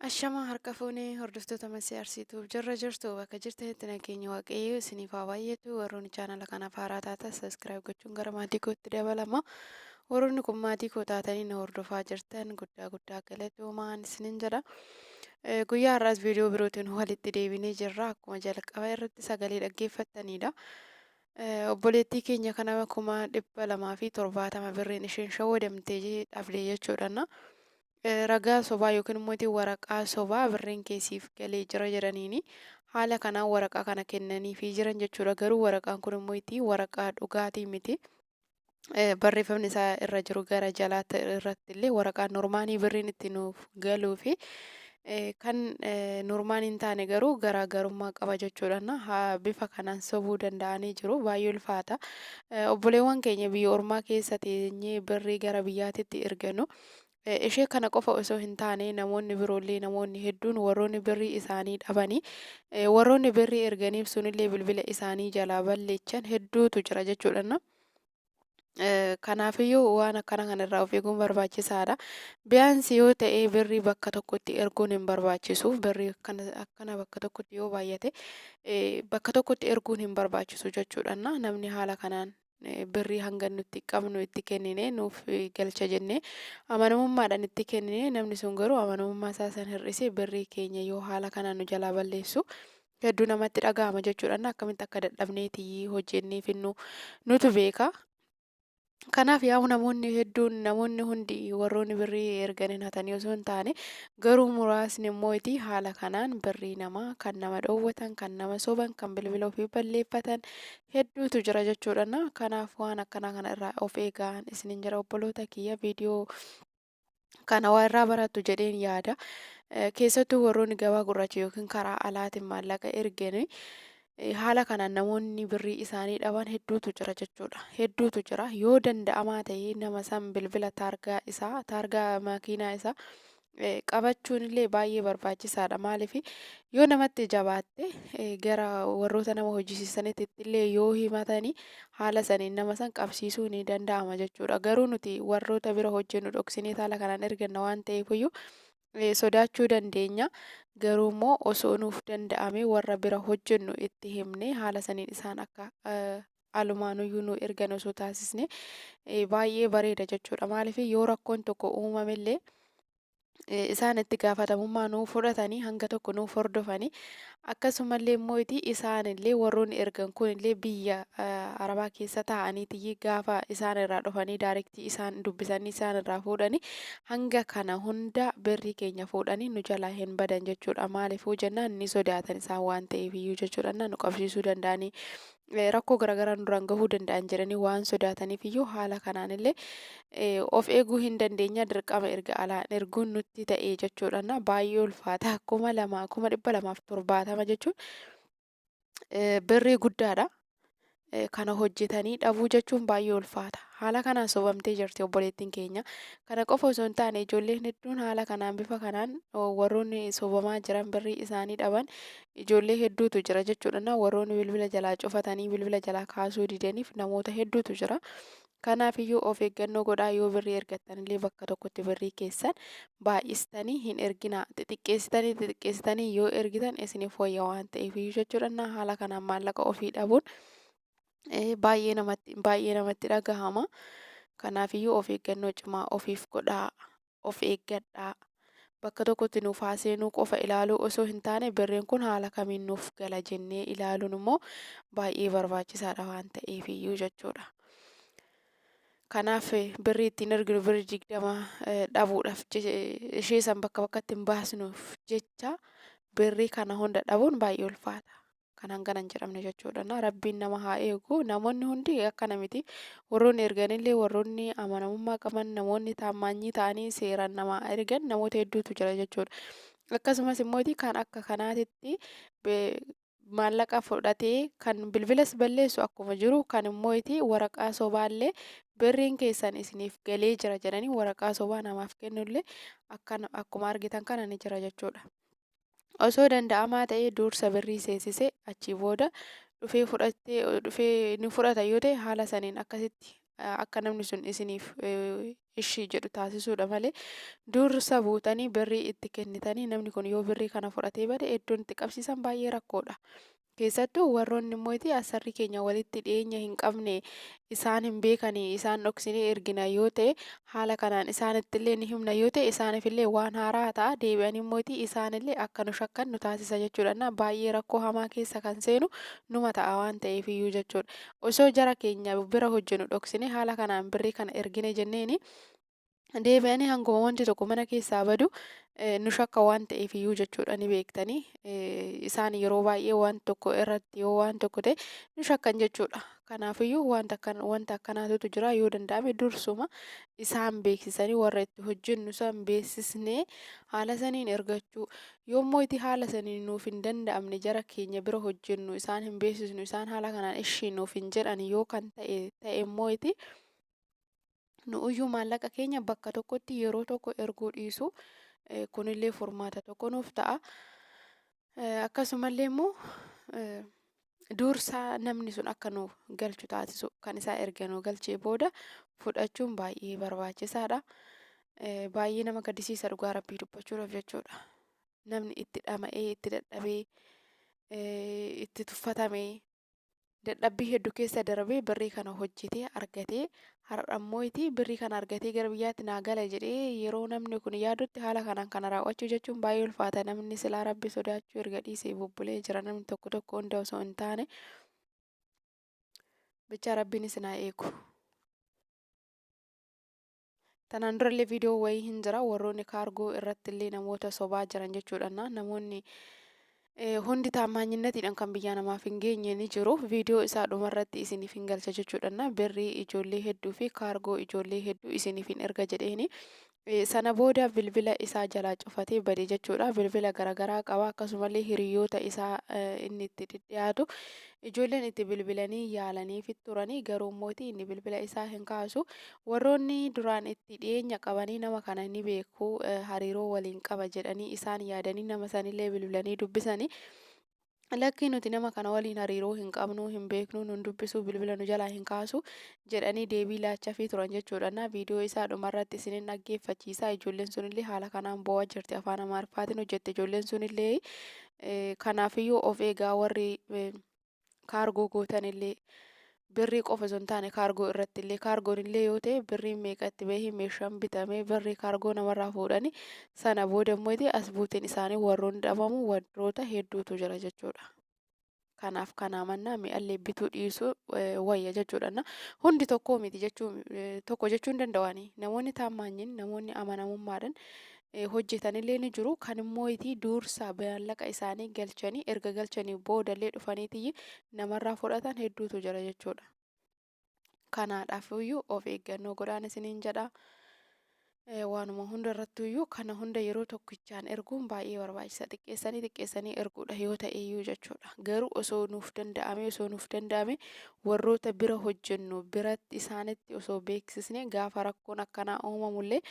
Ashamaa harka fuunee hordoftoota Masii Arsiituuf jirra jirtu bakka jirtanitti nageenya Waaqayyoo isiniif haa baay'atu. Warroonni chaanala kanaaf haaraa taatan subscribe gochuun gara maatii kootti dabalama. Warroonni kun maatii koo taatanii na hordofaa jirtan guddaa guddaa galatoomaan isinin jedha. Guyyaa har'aas viidiyoo birootiin walitti deebinee jirra. Akkuma jalqaba irratti sagalee dhaggeeffattanidha. Obboleettii keenya kana 270,000 birriin isheen shawwadamtee dhabde jechuudha. Ragaa sobaa yookiin immoo waraqaa sobaa birriin kee siif galee jira jedhaniini haala kanaan waraqaa kana kennaniifii jiran jechuudha. Garuu waraqaan kun immoo waraqaa dhugaatii miti. Barreeffamni isaa irra jiru gara jalaatti irratti illee waraqaa normaanii birriin itti nuuf galuu fi kan normaanii hin taane garuu garaagarummaa qaba jechuudha. Bifa kanaan sobuu danda'anii jiru. Baay'ee ulfaata. Obboleewwan keenya biyya ormaa keessa teenyee birrii gara biyyaatitti erganu ishee kana qofa osoo hin taane namoonni biroollee, namoonni hedduun warroonni birrii isaanii dhabanii, warroonni birrii erganiif sunillee bilbila isaanii jalaa balleechan hedduutu jira jechuudha. Kanaafiyyuu waan akkana kanarraa of eeguun barbaachisaadha. Biyaansi yoo ta'e birrii bakka tokkotti erguun hin barbaachisu. Birrii akkana bakka tokkotti yoo baay'ate bakka tokkotti erguun hin barbaachisu jechuudha. Namni haala kanaan birrii hanga nuti qabnu itti kennine nuuf galcha jennee amanamummaadhaan itti kennine, namni sun garuu amanamummaa isaa san hir'isee birrii keenya yoo haala kanaan nu jalaa balleessu hedduu namatti dhaga'ama jechuudha. Akkamitti akka dadhabneetii hojjennee finnu nutu beeka. Kanaaf yaa'u namoonni hedduun, namoonni hundi warroonni birrii erganiin hatanii osoo hin taane, garuu muraasni immoo itti haala kanaan birrii namaa kan nama dhoowwatan, kan nama soban, kan bilbila ofii balleeffatan hedduutu jira jechuudha. Kanaaf waan akkanaa kana irraa of eegaan isinin jira, obboloota kiyya. Viidiyoo kana waa irraa barattu jedheen yaada. Keessattuu warroonni gabaa gurraacha yookiin karaa alaatiin maallaqa erganii haala kanaan namoonni birrii isaanii dhaban hedduutu jira jechuudha. Hedduutu jira. Yoo danda'amaa ta'e nama san bilbila, taargaa isaa, taargaa makiinaa isaa qabachuun illee baay'ee barbaachisaadha. Maaliif, yoo namatti jabaatte gara warroota nama hojjisiisanitti illee yoo himatanii haala saniin nama san qabsiisuu ni danda'ama jechuudha. Garuu nuti warroota bira hojjennu dhoksinee haala kanaan erganna waan ta'eefiyyuu sodaachuu dandeenya. Garuu immoo osoo nuuf danda'ame warra bira hojjennu itti himnee haala saniin isaan akka alumaanuyyuu nu ergan osoo taasisne baay'ee bareeda jechuudha. Maaliif, yoo rakkoon tokko uumamellee isaan itti gaafatamummaa nuu fudhatanii hanga tokko nuuf hordofanii, akkasumallee immoo isaanillee warroonni ergan kunillee biyya arabaa keessa taa'aniiti gaafa isaan irraa dhufanii direct isaan dubbisanii isaan irraa fuudhanii hanga kana hunda birrii keenya fuudhanii nu jalaa hin badan jechuudha. Maaliifuu jennaan, ni sodaatan isaan waan ta'eef iyyuu jechuudha. Nu qabsiisuu danda'anii, rakkoo garaagaraa nurraan gahuu danda'an jedhanii waan sodaataniif iyyuu haala kanaan illee of eeguu hin dandeenya, dirqama erga alaan erguun nutti ta'e jechuudha. Baay'ee ulfaata. 2000, 270,000 jechuun birrii guddaadha. Kana hojjetanii dhabuu jechuun baay'ee ulfaata. Haala kanaan sobamtee jirti obboleettiin keenya. Kana qofa osoo hin taane ijoolleen hedduun haala kanaan, bifa kanaan warroonni sobamaa jiran, birrii isaanii dhaban ijoollee hedduutu jira jechuudha. Warroonni bilbila jalaa cufatanii bilbila jalaa kaasuu didaniif namoota hedduutu jira. Kanaaf iyyuu of eeggannoo godhaa. Yoo birrii ergattan illee bakka tokkotti birrii keessan baay'istanii hin erginaa. Xixiqqeessitanii xixiqqeessitanii yoo ergitan isiniif wayya waan ta'eef iyyuu jechuudha. Haala kanaan maallaqa ofii dhabuun baay'ee namatti dhagahama. Kanaaf iyyuu of eeggannoo cimaa ofiif godhaa. Of eeggadhaa. Bakka tokkotti nuuf haa seenuu qofa ilaaluu osoo hin taane, birriin kun haala kamiin nuuf gala jennee ilaaluun immoo baay'ee barbaachisaadha waan ta'eef iyyuu jechuudha. Kanaaf birrii ittiin erginu birrii 20 dhabuudhaaf, ishee san bakka bakkatti hin baasnuuf jecha birrii kana hunda dhabuun baay'ee ulfaata. Kan hangana hin jedhamne jechuudha. Rabbiin nama haa eegu. Namoonni hundi akkana miti. Warroonni erganillee warroonni amanamummaa qaban, namoonni taammaanyii ta'anii seeraan nama ergan namoota hedduutu jira jechuudha. Akkasumas immoo kan akka kanaatitti maallaqa fudhatee kan bilbilas balleessu akkuma jiru, kan immoo waraqaa sobaallee birriin keessan isiniif galee jira jedhanii waraqaa sobaa namaaf kennullee akkuma argitan kana ni jira jechuudha. Osoo danda'amaa ta'ee dursa birrii seensisee achii booda dhufee fudhattee dhufee ni fudhata yoo ta'e, haala saniin akkasitti Akka namni sun isiniif ishii jedhu taasisuudha malee dursa buutanii birrii itti kennitanii namni kun yoo birrii kana fudhatee bade iddoon itti qabsiisan baay'ee rakkoodha. Keessattuu warroonni immoo itti asarri keenya walitti dhiyeenya hin qabne, isaan hin beekanii, isaan dhoksinee ergina yoo ta'e, haala kanaan isaanittillee ni himna yoo ta'e, isaaniifillee waan haaraa ta'a. Deebi'anii immoo isaanillee akka nu shakkan nu taasisa jechuudha. Na baay'ee rakkoo hamaa keessa kan seenu numa ta'a waan ta'eef iyyuu jechuudha. Osoo jara keenya bira hojjenu dhoksine haala kanaan birrii kana ergine jenneeni, deebi'anii hanguma wanti tokko mana keessaa badu nu shakka waan ta'eef iyyuu jechuudha. Ni beektanii, isaan yeroo baay'ee waan tokko irratti yoo waan tokko ta'e nu shakkan jechuudha. Kanaafiyyuu wanta akkanaatutu jira. Yoo danda'ame dursuma isaan beeksisanii, warra itti hojjennu san beeksisnee haala saniin ergachuu. Yoommoo itti haala saniin nuuf hin danda'amne, jara keenya bira hojjennu isaan hin beeksisnu, isaan haala kanaan ishii nuuf hin jedhan yoo kan ta'e ta'e immoo, itti nu'uyyuu maallaqa keenya bakka tokkotti yeroo tokko erguu dhiisu, kunillee furmaata tokko nuuf ta'a. Akkasumallee immoo dursaa namni sun akka nu galchu taasisu, kan isaa erga nu galchee booda fudhachuun baay'ee barbaachisaadha. Baay'ee nama gaddisiisa dhugaa Rabbii dubbachuudhaaf jechuudha. Namni itti dhama'ee, itti dadhabee, itti tuffatamee, dadhabbii hedduu keessa darbee birrii kana hojjetee argatee, har'a immoo birrii kana argatee gara biyyaatti naa gala jedhee yeroo namni kun yaadutti haala kanaan kana raawwachuu jechuun baay'ee ulfaata. Namni silaa Rabbi sodaachuu erga dhiisee bubbulee jira, namni tokko tokko, hunda osoo hin taane. Bichaa Rabbiin isin haa eegu. Tanaan durallee viidiyoo wayii hin jira, warroonni kaargoo irratti illee namoota sobaa jiran jechuudha. Namoonni hundi taammaanyinatiidhaan kan biyyaa namaaf hin geenye ni jiru. Viidiyoo isaa dhumarratti isiniif hin galcha jechuudha. Birrii ijoollee hedduu fi kaargoo ijoollee hedduu isiniif hin erga jedheeni. Sana booda bilbila isaa jalaa cufatee bade jechuudha. Bilbila garaagaraa qaba. Akkasumallee hiriyoota isaa inni itti dhidhiyaatu ijoolleen itti bilbilanii yaalaniifi turanii, garuu immoo inni bilbila isaa hin kaasu. Warroonni duraan itti dhiyeenya qabanii nama kana ni beeku, hariiroo waliin qaba jedhanii isaan yaadanii nama sanillee bilbilanii dubbisanii, "Lakkii, nuti nama kana waliin hariiroo hin qabnu, hin beeknu, nun dubbisu, bilbila nu jalaa hin kaasu," jedhanii deebii laachafii turan jechuudha. Na viidiyoo isaa dhumarratti isinin dhaggeeffachiisa. Ijoolleen sunillee haala kanaan boo'aa jirti. Afaan Amaariffaatiin hojjette ijoolleen sunillee. Kanaafiyyuu of eegaa. Warri kaargoo gootanillee, birrii qofa osoo hin taane kaargoo irratti illee, kaargoon illee yoo ta'e birriin meeqa itti bahee, meeshaan bitamee, birrii kaargoo namarraa fuudhanii, sana booda immoo as buuteen isaanii warroonni dhabamu warroota hedduutu jira jechuudha. Kanaaf kanaa mannaa mi'allee bituu dhiisuu wayya jechuudha. Hundi tokkoo miti jechuu, tokko jechuu hin danda'ani. Namoonni taammaanyiin, namoonni amanamummaadhaan hojjetanillee ni jiru. Kan immoo dursa maallaqa isaanii galchanii, erga galchanii boodallee dhufaniitii namarraa fudhatan hedduutu jira jechuudha. Kanaadhaaf iyyuu of eeggannoo godhaan isiniin jedha. Waanuma hunda irrattu iyyuu kana hunda yeroo tokkichaan erguun baay'ee barbaachisa. Xiqqeessanii xiqqeessanii erguudha yoo ta'e iyyuu jechuudha. Garuu osoo nuuf danda'ame warroota bira hojjennu biratti isaanitti osoo beeksisne, gaafa rakkoon akkanaa uumamullee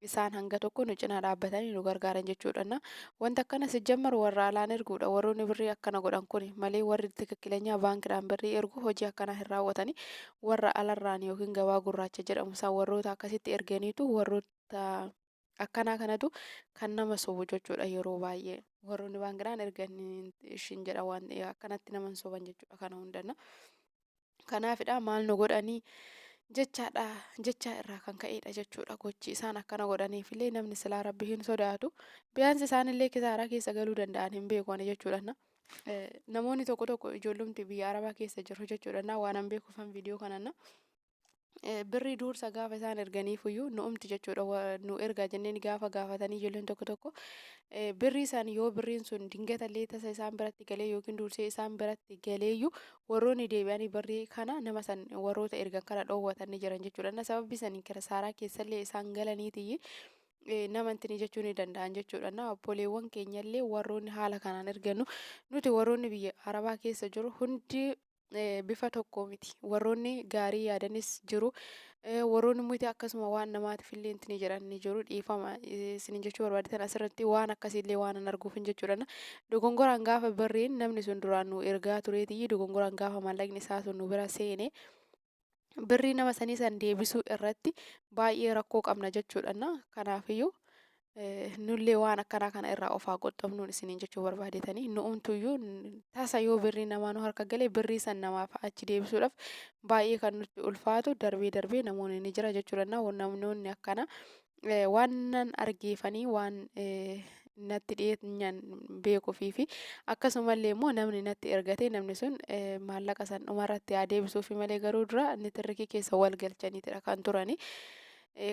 isaan hanga tokko nu cinaa dhaabbatanii nu gargaaran jechuudha. Wanta akkana sijjammaru warra alaan erguudha. Warroonni birrii akkana godhan kun malee, warri tikikkilenyaa baankiidhaan birrii ergu hojii akkanaa hin raawwatani. Warra alarraan yookiin gabaa gurraacha jedhamu isaan warroota akkasitti erganiitu, warroota akkanaa kanatu kan nama sobu jechuudha yeroo baay'ee. Warroonni baankiidhaan ergan ishiin jedha waan akkanatti nama hin soban jechuudha kana hundanna. Kanaafidha maal nu godhanii jechaadha, jecha irraa kan ka'edha jechuudha gochi isaan akkana godhaniifillee. Namni silaa Rabbi hin sodaatu, biyaansi isaanillee kisaaraa keessa galuu danda'an hin beeku ani jechuudha. Namoonni tokko tokko, ijoollumti biyya Arabaa keessa jiru jechuudha, waan an beekuufan viidiyoo kananna, birrii duursa gaafa isaan erganiifuyyuu nu'umti jechuudha, nu ergaa jenneen gaafa gaafatanii, ijoolleen tokko tokko birrii san, yoo birriin sun dingatallee tasa isaan biratti galee yookiin dursee isaan biratti galeeyyuu, warroonni deebi'anii birrii kana nama san, warroota ergan kana dhoowwatan ni jiran jechuudha. Na sababii saniin kisaaraa keessallee isaan galaniitiyyi nama intini jechuu ni danda'an jechuudha. Na obboleewwan keenyallee warroonni haala kanaan ergannu, nuti warroonni biyya Arabaa keessa jiru hundi bifa tokko miti. Warroonni gaarii yaadanis jiru. Warroonni immoo akkasuma waan namaatiif illee intini jedhan ni jiru. Dhiifama isinin jechuu barbaadetan asirratti waan akkasiillee waan an arguufin jechuudha. Dogongoraan gaafa birriin namni sun duraan nu ergaa tureetiyyi, dogongoraan gaafa maallaqni isaa sun nu bira seene, Birrii nama sanii san deebisuu irratti baay'ee rakkoo qabna jechuudha. Kanaafiyyuu nullee waan akkanaa kana irraa of haa qoxxobnuun isiniin jechuu barbaadetanii nu'umtuyyuu tasa yoo birrii namaa nu harka gale birrii san namaaf achi deebisuudhaaf baay'ee kan nutti ulfaatu darbee darbee namoonni ni jira jechuudha. Namoonni akkana waan nan argeefanii waan natti dhiyeenyaan beekuufii fi akkasumallee immoo namni natti ergate namni sun maallaqa san dhumarratti haa deebisuufi malee garuu dura nitirrikii keessa wal galchaniitidha kan turani.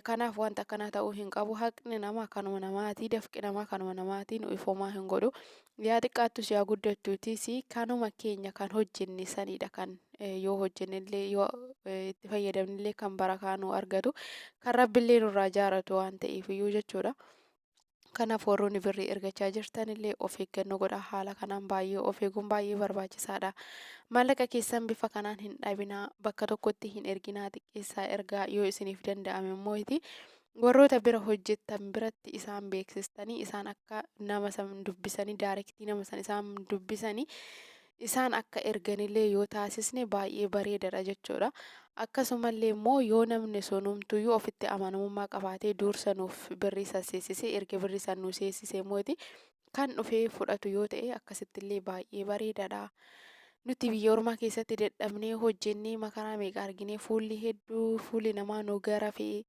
Kanaaf wanta akkanaa ta'uu hin qabu. Haqni namaa kanuma namaati. Dafqi namaa kanuma namaati. Nu ifoomaa hin godhu. Yaa xiqqaattus yaa guddattuutis kanuma keenya kan hojjenne sanidha kan yoo hojjennellee yoo itti fayyadamnellee kan barakaa nu argatu kan rabbillee nurraa jaaratu waan ta'eef iyyuu jechuudha. Kanaaf warroonni birrii ergachaa jirtanillee of eeggannoo godhaa. Haala kanaan baay'ee of eeguun baay'ee barbaachisaadha. Maallaqa keessan bifa kanaan hin dhabinaa, bakka tokkotti hin erginaa, xiqqeessaa ergaa yoo isiniif danda'ame immoo iti warroota bira hojjettan biratti isaan beeksistanii isaan akka nama san dubbisanii daarektii nama san isaan dubbisanii isaan akka erganillee yoo taasisne baay'ee bareedadha jechuudha. Akkasumallee immoo yoo namni sunumtuyyuu ofitti amanamummaa qabaatee duursa nuuf birrii san seessisee erga birrii san nuu seessisee immooti kan dhufee fudhatu yoo ta'e akkasittillee baay'ee bareedaadha. Nuti biyya ormaa keessatti dadhabnee hojjennee makaraa meeqa arginee fuulli hedduu fuulli namaa nu garafee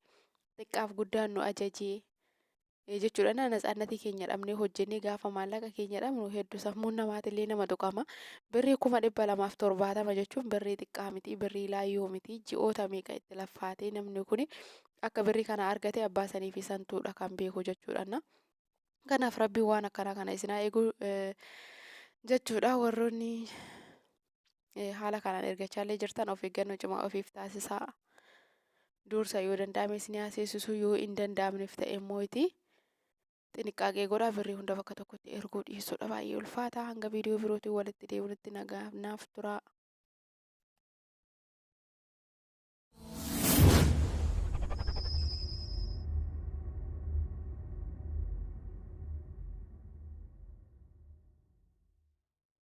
xiqqaaf guddaan nu ajajee jechuudha. Na natsaannatii keenya dhabnee hojjennee gaafa maallaqa keenya dhabnu hedduu sammuun namaatillee nama tuqama. Birrii 270,000 jechuun birrii xiqqaa miti, birrii laayyoo miti. Ji'oota meeqa itti laffaatee namni kuni akka birrii kana argate abbaa sanii fi santuudha kan beeku jechuudha. Na kanaaf rabbiin waan akkanaa kana isin haa eegu jechuudha. Warroonni haala kanaan ergachaallee jirtan of eeggannoo cimaa ofiif taasisaa. Dursa yoo danda'ame isin haa seessisu yoo hin danda'amneef ta'e immoo iti xiniqqaaqee godhaa birrii hunda bakka tokkotti erguu dhiisuudha baay'ee ulfaata. Hanga viidiyoo birootiin walitti deebinutti nagaa naaf turaa.